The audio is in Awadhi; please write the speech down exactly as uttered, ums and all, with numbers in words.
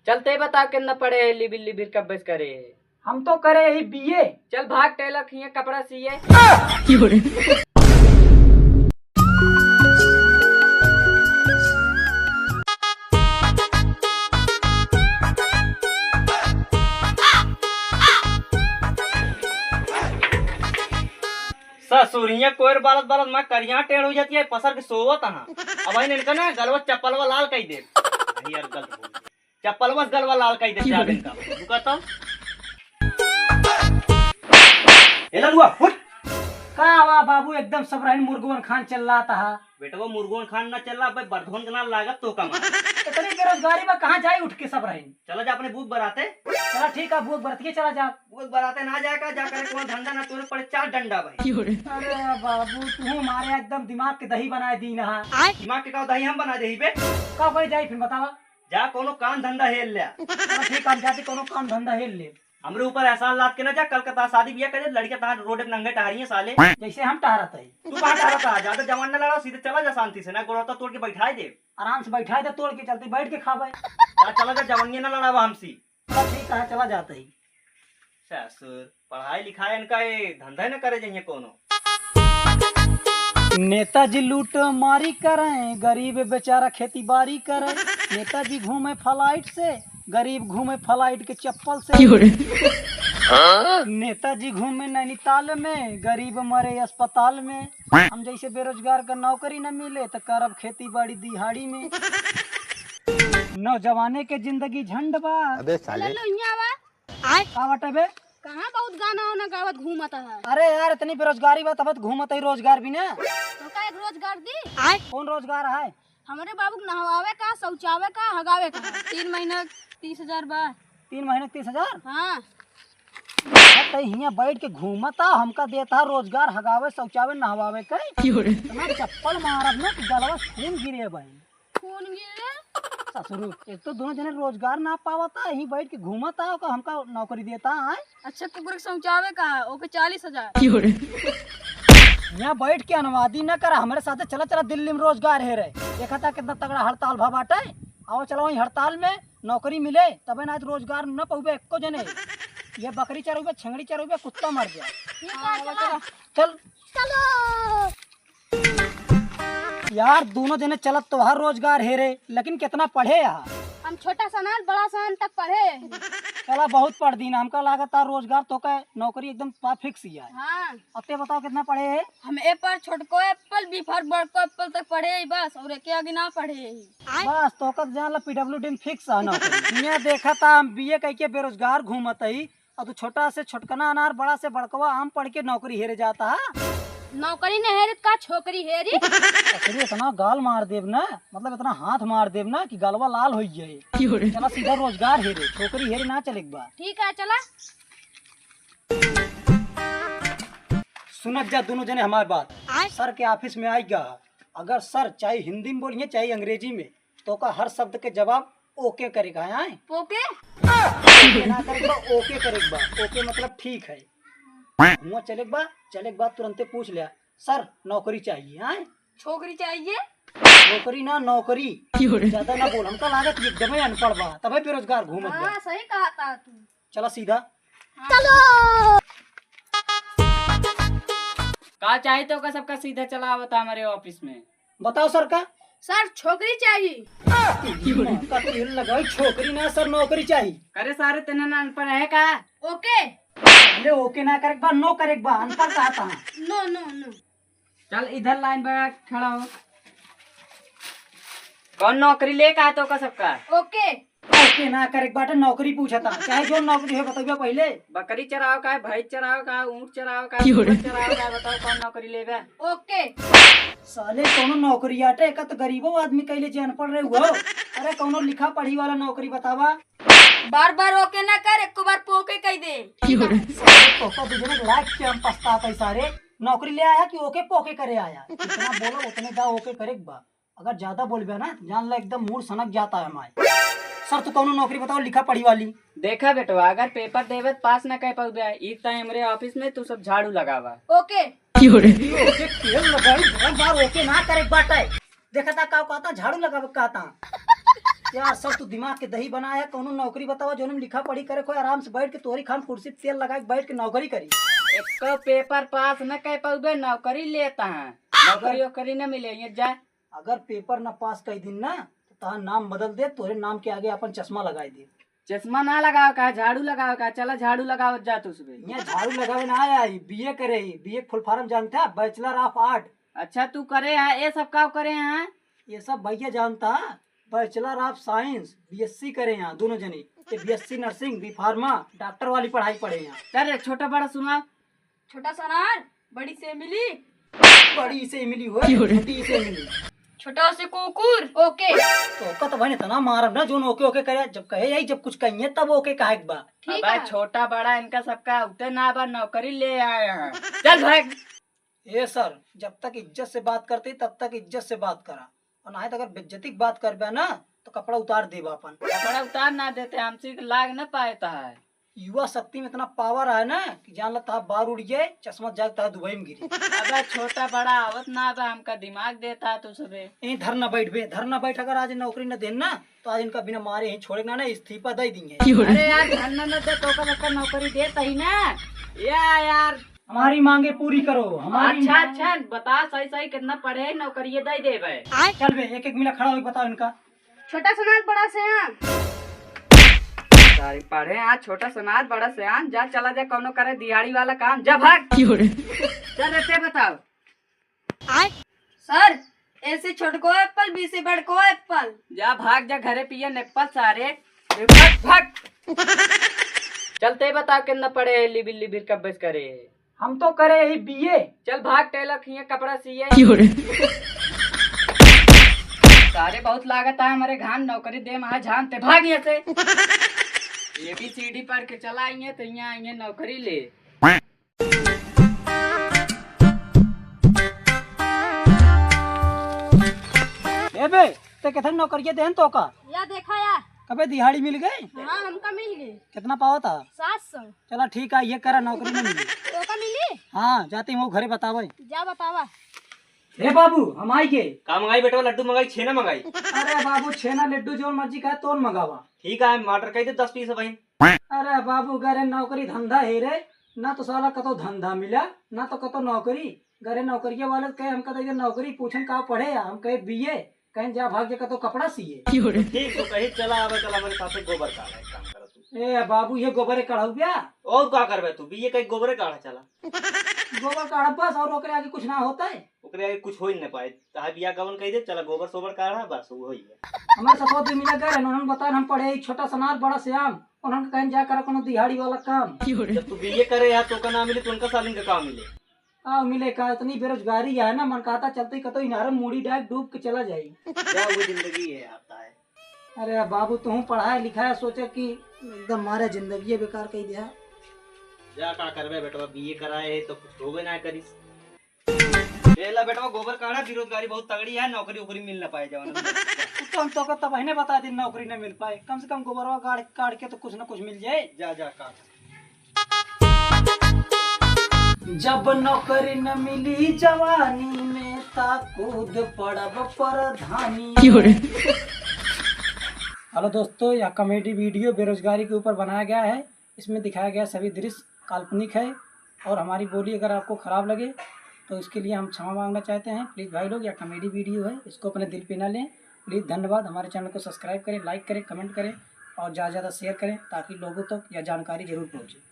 चल तैं बता कितना पढ़े है, लिबिर लिबिर कब्बे से करे है। हम तो करे ही बीए। चल भाग टेलर खिए कपड़ा सिए। ससुरिया कोयर बालत बालत मैं करिया टेढ़ हो जाती है, पसर के सोवत हाँ। अब इनका ना गलवा चप्पलवा लाल कई दे। अरे यार, गलत बोल। चप्पलवा से गलवा लाल कई दे जावे का। रुका तो। ए ललुआ, उठ। का हुआ बाबू, एकदम सब रहन मुर्गवन खान चिल्लात हा। बेटवा मुर्गवन खान ना चिल्ला, अबे बरधवन के ना लागत तो कमा। इतनी बेरोजगारी में कहाँ जाई उठ के सब रहन? चला जा अपने बूथ बराते। चला ठीक है, बूथ बरत के चला जा। बूथ बराते ना जाए का, जा करे कौन धंधा ना तोरे पड़े चार डंडा भाई। अरे बाबू, तू हमारे एकदम दिमाग के दही बनाए दी ना। दिमाग के का दही हम बना दे बे? का कोई जाई फिर बतावा? जा कोनो काम धंधा हेल ले। हाँ, ठीक, हम जाते कोनो काम धंधा हेल ले। हमरे ऊपर एहसान लाद के ना जा, कल का तार शादी बियाह कर दे, लड़कियां तार रोड पे नंगे टहरी हैं साले। जैसे हम टहरत है। तू कहाँ टहरत है? ज्यादा जवान ना लड़ाओ, सीधे चला जा शांति से, ना गोड़ हाथ तोड़ के बैठाए दे। आराम से बैठाए दे, तोड़ के चलते बैठ के खाबे। जा चला जा, जवानिया ना लड़ावा हमसे। चला ठीक है, चला जाते ही। ससुर, पढ़ाई लिखाई इनका ये धंधा न करे जाइए कोनो। नेताजी लूट मारी करें, गरीब बेचारा खेती बारी करें। नेताजी घूमे फ्लाइट से, गरीब घूमे फ्लाइट के चप्पल से। क्यों रे? नेताजी घूमे नैनीताल में, गरीब मरे अस्पताल में। हम जैसे बेरोजगार का नौकरी न मिले, तो करब खेती बाड़ी दिहाड़ी में। नौजवाने के जिंदगी झंड बा। अबे साले। हेलो, यहाँ आवा। आय। का बाटे बे? कहाँ बहुत गाना वाना गावत घूमत है? अरे यार, इतनी बेरोजगारी बा, तब तो घूमत है रोजगार भी ना। तो का एक रोजगार दी? आय। कौन रोजगार है? हमरे बाबू के नहवावे का, शौचावे का, हगावे का। तीन महीना तीस हजार बा। तीन महीने तीस हजार? हाँ। तै हियाँ बैठ के घूमता, हमका देता रोजगार, हगावे, शौचावे, नहवावे के। क्यों रे? इतना चप्पल मारब ना कि गलवा से खून गिरे बहन। खून गिरे? ससुरू, एक तो दोनों जने रोजगार ना पावता, यहीं बैठ के घूमता, ओका हमका नौकरी देता है। अच्छा, कुकुर के शौचावे का है, ओके चालीस हजार। क्यों रे? यहाँ बैठ के अनवादी न करा, हमरे साथे चला, चला दिल्ली में रोजगार हेरे। देखा था कितना तगड़ा हड़ताल भा बाटे। आओ चला वहीं हड़ताल में नौकरी मिले, तबे ना तो रोजगार न पउबे एको जने। ये बकरी चरउबे, छेंगड़ी चरउबे, कुत्ता मर जाए। ठीक है, चला। चल। चलो। यार, दोनों जने चलत तोहार रोजगार हेरे, लेकिन कितना पढ़े यार? हम छोटा सा ना, बड़ा सा तक पढ़े। चला, बहुत पढ़ दीन, हमका लागत है रोजगार तोका नौकरी एकदम पा फिक्स ही है। हाँ। अब ते बताओ कितना पढ़े है? हम A for छोटको एप्पल, B for बड़को एप्पल तक पढ़े ही बस, और एके आगे ना पढ़े ही। बस तोका जान ला पीडब्ल्यूडी में फिक्स है नौकरी। दुनिया देखा था हम बीए कह के बेरोजगार घूमत ही, और तू छोटा से छोटकना अनार, बड़ा से बड़कवा आम पढ़ के नौकरी हेरे जाता है। नौकरी न हेरी का छोकरी हेरी? अरे इतना गाल मार देब ना, मतलब इतना हाथ मार देब ना कि गालवा लाल हो जाए। क्यों रे? चला सीधा रोजगार हेरे, छोकरी हेरे ना चले एक बार। ठीक है, चला। सुनत जा दोनों जने हमार बात। आय? सर के ऑफिस में आई गा, अगर सर चाहे हिंदी में बोलिए चाहे अंग्रेजी में, तो का हर शब्द के जवाब ओके करे का है, आय? पोके? ओके ना करे के बा, ओके करे के बा। ओके मतलब ठीक है। हुआ चले के बा, चले के बाद तुरंते पूछ लिया, "सर, नौकरी चाहिए, आय?" छोकरी चाहिए? नौकरी ना, नौकरी। क्यों रे? ज्यादा ना बोल, हमका लागत ये एकदम अनपढ़ बा, तबे बेरोजगार घूमत बा। हाँ, सही कहा था तू। चला सीधा। चलो। का चाही तो का सबका सीधा चला आवता हमरे ऑफिस में। बताओ सर का? सर, छोकरी चाही। का तेल लगाई, छोकरी ना सर, नौकरी चाही। करे सारे तेने ना अनपढ़ है का? ओके। अरे ओके ना करे के बा, नो करे के बा, अनपढ़ कहा था? No, no, no. चल इधर लाइन पर खड़ा हो। कौन नौकरी ले का तो का सबका? ओके। ओके ना करे के बाटे, नौकरी पूछता। चाहे जो नौकरी है बतइबा पहिले। बकरी चराव का है, भैंस चराव का है, ऊंट चराव का है, क्यों रे? सुअर चराव का है, बताओ कौन नौकरी लेबे? ओके। साले कौनो नौकरी आटे, एका तो गरीबो आदमी कैले जे अनपढ़ रहे हुआ। अरे कौनो लिखा पढ़ी वाला नौकरी बतावा। बार बार ओके ना कर, एको बार पोके कह दे। क्यों रे? साले तोका दू जने लाइफ के हम पछतात है सारे। नौकरी ले आया कि ओके पोके करे आया? जितना बोलो उतने दा ओके करे के बा। अगर ज्यादा बोलबे ना, जान ले एकदम मूड सनक जाता है हमारे। सर, तू कौनो नौकरी बताओ लिखा पढ़ी वाली। देखा बेटवा, अगर पेपर देवे त पास ना कर पाउबे, ई टाइम हमरे ऑफिस में तू सब झाड़ू लगावा। ओके। क्यों रे? ओके, तेल लगाई, बार बार ओके ना करे के बाटे। देखा था का कहता, झाड़ू लगावे कहता। यार सर, तू दिमाग के दही बनाया है, कौनो नौकरी बतावा, जौन में लिखा पढ़ी करे, कोई आराम से बैठ के तोहरी खान कुर्सी पे तेल लगा के बैठ के नौकरी करी। एको पेपर पास न कर पउबे, नौकरी लेता है, नौकरी वोकरी न मिले, ये जा। अगर पेपर न पास कर दिन ना, तो तहार नाम बदल दे, तोहरे नाम के आगे अपन चश्मा लगाई दे। चश्मा ना लगावे का, झाड़ू लगावे का, चला झाड़ू लगावत जा तू सुबह। यहाँ झाड़ू लगावे ना आया ही, बीए करे ही, बीए के फुल फॉर्म जानता है, बैचलर ऑफ आर्ट। अच्छा तू करे है, ये सब का करे है? ये सब भैया जानता है, बैचलर ऑफ साइंस, बीएससी करे हैं दोनों जने, ये BSc nursing, B pharma, doctor वाली पढ़ाई पढ़े हैं। अरे छोटा बड़ा सुना। छोटा सनार, बड़ी से मिली। बड़ी से मिली हो, क्यों रे? छोटी से मिली। छोटा से कुकुर, ओके। तो ओका तो भाई इतना मारब ना, जोन ओके ओके करे, जब कहे यही, जब कुछ कहिए तब ओके कहे के बा। ठीक अबे है। छोटा बड़ा इनका सबका उठे ना बा, नौकरी ले आए हैं। चल भाग। ए सर, जब तक इज्जत से बात करते तब तक इज्जत से बात करा, और नाहीं तो अगर बेइज्जती की बात करबे ना तो कपड़ा उतार देबा अपन। कपड़ा उतार ना देते, हमसे लाग न पाए तो है। युवा शक्ति में इतना पावर है ना कि जान ला तहार बार उड़ जाए, चश्मा जाग तहार दुबई में गिरी। अबे छोटा बड़ा आवत ना बा, हमका दिमाग देता तू सबे। ए धर ना बैठ बे, धर ना बैठ, अगर आज नौकरी न देन ना तो आज इनका बिना मारे ही छोड़े ना, ना इस्तीफा दे देंगे। अरे यार धरना न दे तो का सबका नौकरी देता ही ना। या यार हमारी मांगे पूरी करो, हमारी अच्छा अच्छा बता सही सही कितना पढ़े, नौकरी दे देबे। चल बे, एक एक मिनट खड़ा होके बताओ इनका। छोटा सनार बड़ा सयान। सारे पढ़े आज छोटा सनार बड़ा सयान, जा चला जा कौनो करे दिहाड़ी वाला काम, जा भाग। चल रे ते बताओ। सर, ए से छोटको एप्पल, बी से बड़को एप्पल। जा भाग जा घरे पिए नेप्पल सारे। ए, भाग, भाग। चलते बताओ कितना पढ़े है, लिबिर लिबिर कब्बस करे। हम तो करे ही बीए। चल भाग टेलर खिए कपड़ा सिए। सारे बहुत लागत है हमारे घाम नौकरी दे मा झाम ते भाग यहाँ से। एबीसीडी पढ़ के चला आइए तो यहाँ आइए नौकरी ले। ए बे, ते कितन नौकरिया देन तो का? या देखा या। कबे दिहाड़ी मिल गई? हाँ, हमका मिल गई। कितना पावा था? सात सौ। चला ठीक है, ये करा, नौकरी नहीं मिली। तो का मिली? हाँ, जाती हूँ घरे बतावे। जा बतावा। हे बाबू, हम आई के। का मंगाई बेटवा? लड्डू मंगाई, छेना मंगाई? अरे बाबू, छेना लड्डू जो मर्जी का तोन मंगावा। ठीक है, मटर कही दे दस पीस भाई। अरे बाबू, घरे नौकरी धंधा है रे, ना तो साला कतो धंधा मिला, ना तो कतो नौकरी। घरे नौकरिया वाले कहे, हमका तो ये नौकरी पूछन का पढ़े, हम कहे बीए, कहें जा भाग जा कतो कपड़ा सिए। ठीक तो कही, चला आवे, चला हमारे साथे गोबर काढ़ा, एक काम करा तू। ए बाबू, ये गोबर काढ़ा हो गया? और का करबे तू, बीए कही गोबर काढ़ा चला। गोबर काढ़ा बस, और ओकरे आगे कुछ ना होता है? ओकरे आगे कुछ हो ही न पाए। चाहे बिया गवन कही दे, चला गोबर सोबर काढ़ा, बस वो ही है। हमारे सपोज भी मिला गए, उन्होंने बताया हम पढ़े ही छोटा सनार बड़ा श्याम, उन्होंने कहें जा करा कोनो दिहाड़ी वाला काम। जब तू बीए करे यार, तो का ना मिले, तो उनका सालिन का काम मिले। का मिले का, इतनी बेरोजगारी है ना, मन कहता चलते ही कतो इनारे मूड़ी डाल डूब के चला जाई। क्या वो जिंदगी है यार, ताए। अरे बाबू, तुहूँ पढ़ाया लिखाया, सोचा कि एकदम मारे जिंदगी बेकार कही दिया। जा का करबे बेटवा, बीए कराए है तो कुछ होबे ना करिस। ए ला बेटवा, गोबर काढ़ा, बेरोजगारी बहुत तगड़ी है, नौकरी वोकरी मिल ना पाए जवान। तो हम तो तब ही ने बता दी नौकरी न मिल पाए, कम से कम गोबरवा काढ़ काढ़ के तो कुछ न कुछ मिल जाए। जा जा काढ़। जब नौकरी न मिली जवानी में, ता कूद पड़ब प्रधानी। हेलो दोस्तों, यह कॉमेडी वीडियो बेरोजगारी के ऊपर बनाया गया है। इसमें दिखाया गया सभी दृश्य काल्पनिक है और हमारी बोली अगर आपको खराब लगे तो इसके लिए हम क्षमा मांगना चाहते हैं। प्लीज भाई लोग, यह कॉमेडी वीडियो है, इसको अपने दिल पे ना लें। प्लीज धन्यवाद। हमारे चैनल को सब्सक्राइब करें, लाइक करें, कमेंट करें और ज़्यादा से ज़्यादा शेयर करें ताकि लोगों तक यह जानकारी जरूर पहुँचे।